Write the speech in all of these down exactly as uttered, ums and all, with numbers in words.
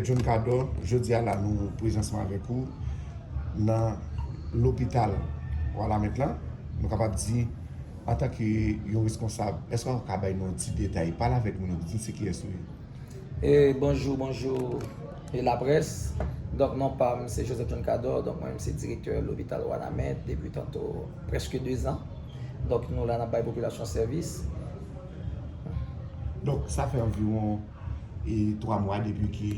John Cador, jodi a la nou prezan ansanm avèk ou nan lopital Wanament lan. Nou kapab di, antanke yon reskonsab, èske w ka bay nou yon ti detay? Pale avèk moun yo, di n se kiyès ou ye. E bonjou, bonjou e laprès. Donk non pa m se Joseph John Cador, donk mwen menm se direktè lopital Wanament depi tanto prèske dezan. Donk nou la n ap bay popilasyon sèvis. Donk sa fè anviwon e twa mwa depi ke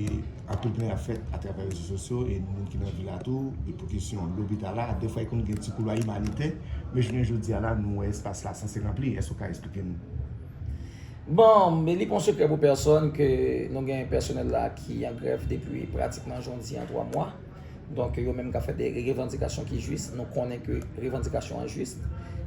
anpil plen ap fèt atravè rezo sosyo e moun ki nan vil la tou e pou kesyon lopital la, defwa e konn gen ti koulwa imanitè, men jounen jodi a la nou wè espas la sanse ranpli, èske w ka eksplike nou? Bon, men li pa yon sekrè pou pèsòn ke nou gen pèsonèl la ki an grèv depi pratikman jodi an twa mwa. Donk yo menm ka fè de revandikasyon ki jis, nou konnen ke revandikasyon an jis.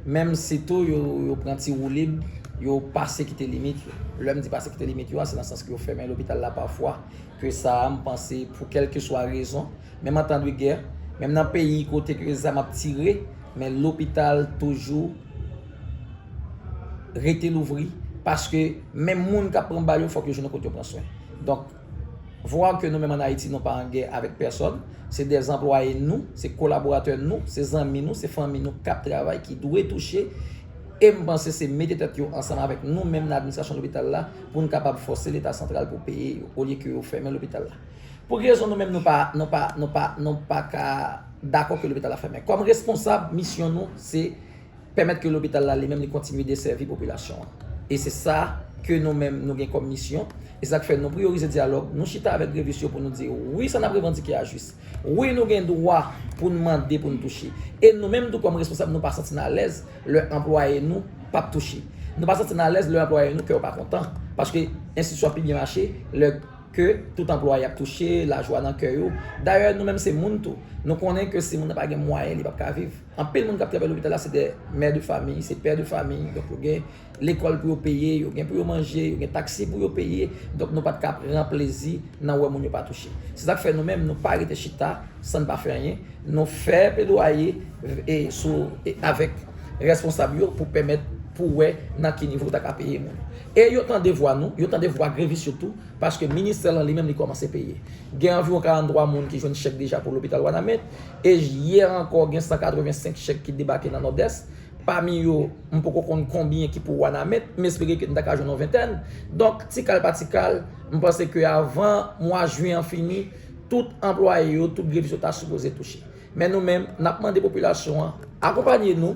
Menm si tou yo, yo pran ti woulib, yo pase kite limit yo. Lè m di pase kite limit yo a, se nan sans ke yo fèmen lopital la pafwa, ke sa a m panse pou kèlkeswa rezon, menm an tan de gè, menm nan peyi kote ke zam ap tire, men lopital toujou rete louvri, paske menm moun k ap pran bal yo, fòk yo jwenn yon kote yo pran swen. Donk, vwa ke nou menm ann Ayiti, nou pa an gè avèk pèsòn, se de anplwaye nou, se kolaboratè nou, se zanmi nou, se fanmi nou k ap travay, ki dwe touche, e m panse se mete tèt yo ansanm avèk nou menm nan administrasyon lopital la pou n kapab fòse Leta santral pou peye yo, olye ke yo fèmen lopital la. Pou ki rezon nou menm nou pa, nou pa, nou pa, nou pa ka dakò ke lopital la fèmen? Kòm responsab, misyon nou se pèmèt ke lopital la li menm li kontinye desèvi popilasyon an. E se sa ke nou menm nou gen kòm misyon. E sa k fè nou priyorize dyalòg, nou chita avèk grevis yo pou nou di wi sa n ap revandike a jis. Wi nou gen dwa pou n mande pou n touche. E nou menm tou kòm responsab nou pa santi n alèz lè anplwaye nou p ap touche. Nou pa santi n alèz lè anplwaye nou kè yo pa kontan. Paske enstitisyon pi byen mache lè ke tout anplwaye ap touche, lajwa nan kè yo. Dayè nou menm se moun tou. Nou konnen ke si moun nan pa gen mwayen li p ap ka viv. Anpil moun k ap travay lopital la se de mè de fanmi, se pè de fanmi, donk yo gen lekòl pou yo peye, yo gen pou yo manje, yo gen taksi pou yo peye, donk nou pa t ka pran plezi nan wè moun yo pa touche. Se sa k fè nou menm nou pa rete chita san n pa fè anyen, nou fè pledwaye e sou e avèk responsab yo pou pèmèt pou wè nan ki nivo yo ta ka peye moun. E yo tande vwa nou, yo tande vwa grevis yo tou, paske ministè lan li menm li kòmanse peye. Gen anviwon karannntwa moun ki jwenn chèk deja pou lopital Wanament, e yè ankò gen san katrevensenk chèk ki debake nan Nòdès. Pami yo, m poko konn konbyen ki pou Wanament, m espere ke n ta ka jwenn yon ventèn. Donk, ti kal pa ti kal, m panse ke avan mwa jen an fini, tout anplwaye yo, tout grevis yo ta sipoze touche. Men nou menm, n ap mande popilasyon an akonpanye nou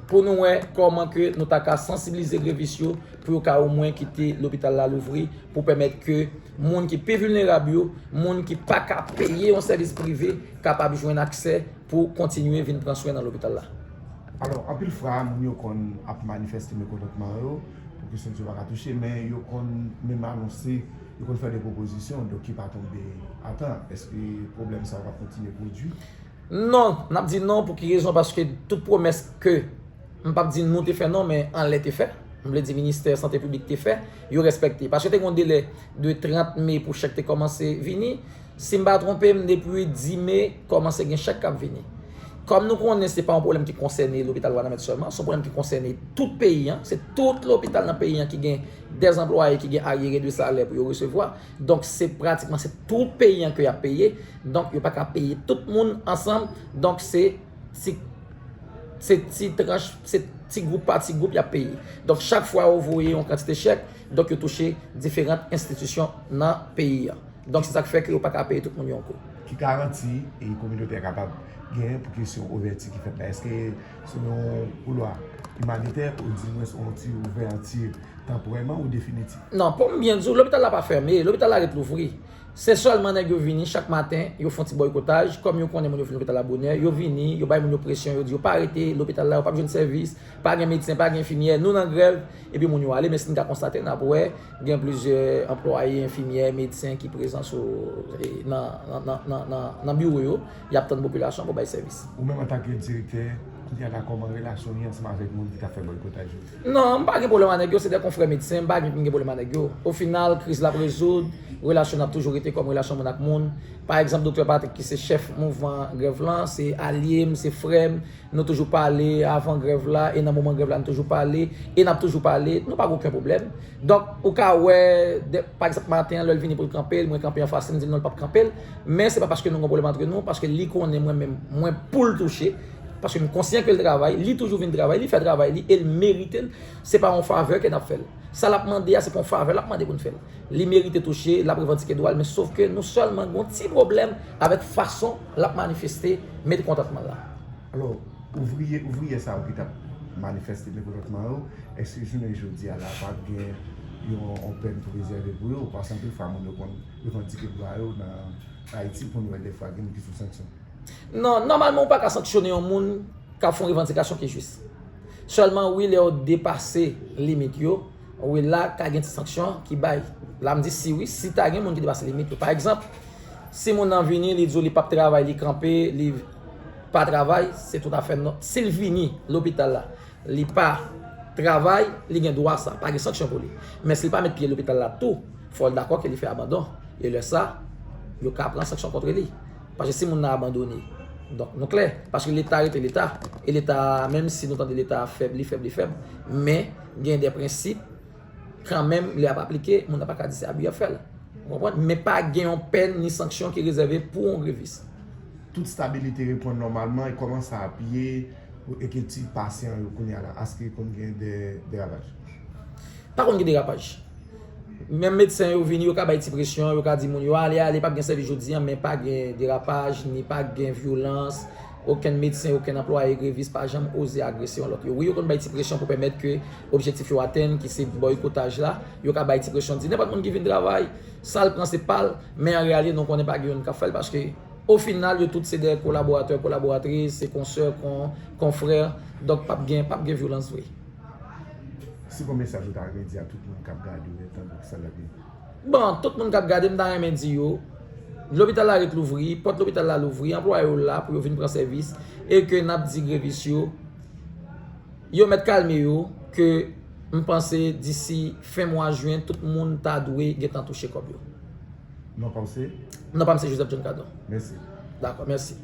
pou nou wè kòman ke nou ta ka sansibilize grevis yo pou yo ka omwen kite lopital la louvri pou pèmèt ke moun ki pi vilnerab yo, moun ki pa ka peye yon sèvis prive, kapab jwenn aksè pou kontinye vin pran swen nan lopital la. Alò, anpil fwa, moun yo konn ap manifeste mekontantman yo pou kesyon yo pa ka touche, men yo konn menm anonse, yo konn fè de pwopozisyon, donk ki pa tonbe a tan. Èske pwoblèm sa yo p ap kontinye pwodui? Non, n ap di non pou ki rezon? Paske tout pwomès ke, m p ap di nou te fè non, men anlè te fè, m vle di ministè sante piblik te fè, yo respekte. Paske te gen yon delè de trant me pou chèk te kòmanse vini. Si m pa twonpe m, depi dis me kòmanse gen chèk k ap vini. Kòm nou konnen se pa yon pwoblèm ki konsène lopital Wanament sèlman, se yon pwoblèm ki konsène tout peyi an, se tout lopital nan peyi an ki gen dè anplwaye ki gen aryere de salè pou yo resevwa. Donk se pratikman se tout peyi an ke y ap peye. Donk yo pa ka peye tout moun ansanm. Donk se ti se ti tranch, se ti gwoup pa ti gwoup y ap peye. Donk chak fwa yo voye yon kantite chèk, donk yo touche diferan enstitisyon nan peyi an. Donk se sa k fè ke yo pa ka peye tout moun yon kou. Ki garanti e kominote a kapab genyen pou kesyon ouvèti ki fèt la? Èske se yon koulwa imanitè ou dimwens yon ti ouvèti tanporèman ou definitif? Non, pou m byen di w, lopital la pa fèmen, lopital la ret louvri. Se sèlman nèg yo vini chak maten, yo fè yon ti bòykotaj, kòm yo konnen moun yo vin lopital la bonè, yo vini, yo bay moun yo presyon, yo di yo pa rete lopital la, yo p ap jwenn sèvis, pa gen medsen, pa gen enfimyè, nou nan grèv, epi moun yo ale, men si n ka konstate, n ap wè, gen plizyè anplwaye, enfimyè, medsen ki prezan sou, e, nan, nan, nan, nan, nan, nan biwo yo, y ap tann popilasyon pou bay sèvis. Ou menm antanke direktè Kounye a la, kòman relasyon w ye ansanm avèk moun ki t ap fè bòykotaj yo? Non, m pa gen pwoblèm ak nèg yo, se de konfrè medsen, m pa gen, gen pwoblèm ak nèg yo. Ofinal, kriz la ap rezoud, relasyon n ap toujou rete kòm relasyon moun ak moun. Pa egzanp, Doktè Patrick ki se chèf mouvman grèv lan, se alye m, se frè m, nou toujou pale avan grèv la, e nan moman grèv la, nou toujou pale, e n ap toujou pale, nou pa gen okenn pwoblèm. Donk, ou ka wè, de, pa egzanp, maten an, lè l vini pou l kanpe l, mwen kanpe anfas li, m di l non, l p ap kanpe l, men se pa paske nou gen pwoblèm antre nou, paske li konnen mwen menm, mwen pou l touche, paske m konsyan ke l travay, li toujou vin travay, li fè travay li, e l merite l, se pa yon favè ke n ap fè l. Sa l ap mande a, se pa yon favè l ap mande pou n fè l. Li merite touche, l ap revandike dwa l, men sof ke nou sèlman gen yon ti pwoblèm avèk fason l ap manifeste mekontantman l la. Alò, ouvriye, ouvriye sa yo ki t ap manifeste mekontantman yo, èske jounen jodi a la p ap gen yon, yon pèn pou rezève pou yo? Paske anpil fwa moun yo konn revandike dwa yo nan Ayiti, pou nou wè defwa gen moun ki sou sanksyon. Non, nòmalman ou pa ka sanksyone yon moun k ap fè yon revandikasyon ki jis. Sèlman wi, lè yo depase limit yo, wi, la ka gen ti sanksyon ki bay. La m di si wi, si ta gen moun ki depase limit yo. Pa egzanp, si moun nan vini, li di w li p ap travay, li kanpe, li pa travay, se toutafè nò-, si l vini lopital la, li pa travay, li gen dwa sa, pa gen sanksyon pou li. Men si l pa met pye lopital la tou, fò l dakò ke li fè abandon. E lè sa, yo ka pran sanksyon kont li. Paske si moun nan abandone, donk nou klè, paske Leta rete Leta. E Leta, menm si nou tande Leta fèb, li fèb, li fèb, men gen de prensip, kanmenm, lè ap aplike, moun nan pa ka di se abi y ap fè l. Ou konprann? Men pa gen yon pèn ni sanksyon ki rezève pou yon grevis. Tout stabilite reprann nòmalman, e kòman sa ap ye, e kilti pasyan yo kounye a la, èske konn gen de, derapaj? Pa konn gen derapaj. Menm medsen yo vini, yo ka bay ti presyon, yo ka di moun yo ale, ale, p ap gen sèvis jodi a, men pa gen derapaj, ni pa gen vyolans. Okenn medsen, okenn anplwaye grevis pa janm oze agrese yon lòt yo. Wi, yo konn bay ti presyon pou pèmèt ke objektif yo atenn, ki se bòykotaj la. Yo ka bay ti presyon, di nenpòt moun ki vin travay, sa l pran se pa l, men an reyalite nou konnen pa gen youn k ap fè l, paske ofinal yo tout se de kolaboratè, kolaboratris, se konsè, kon, konfrè, donk p ap gen, p ap gen vyolans vre. Se yon mesaj ou ta renmen di a tout moun k ap gade w, tande sa l ap vini? Bon, tout moun k ap gade m, ta renmen di yo, lopital la ret louvri, pòt lopital la louvri, anplwaye yo la pou yo vin pran sèvis, e ke n ap di grevis yo, yo mèt kalme yo, ke m panse disi fen mwa jen, tout moun ta dwe gentan touche kòb yo. Non pa w se? Non pa m se Joseph John Cadon. Mèsi. Dakò, mèsi.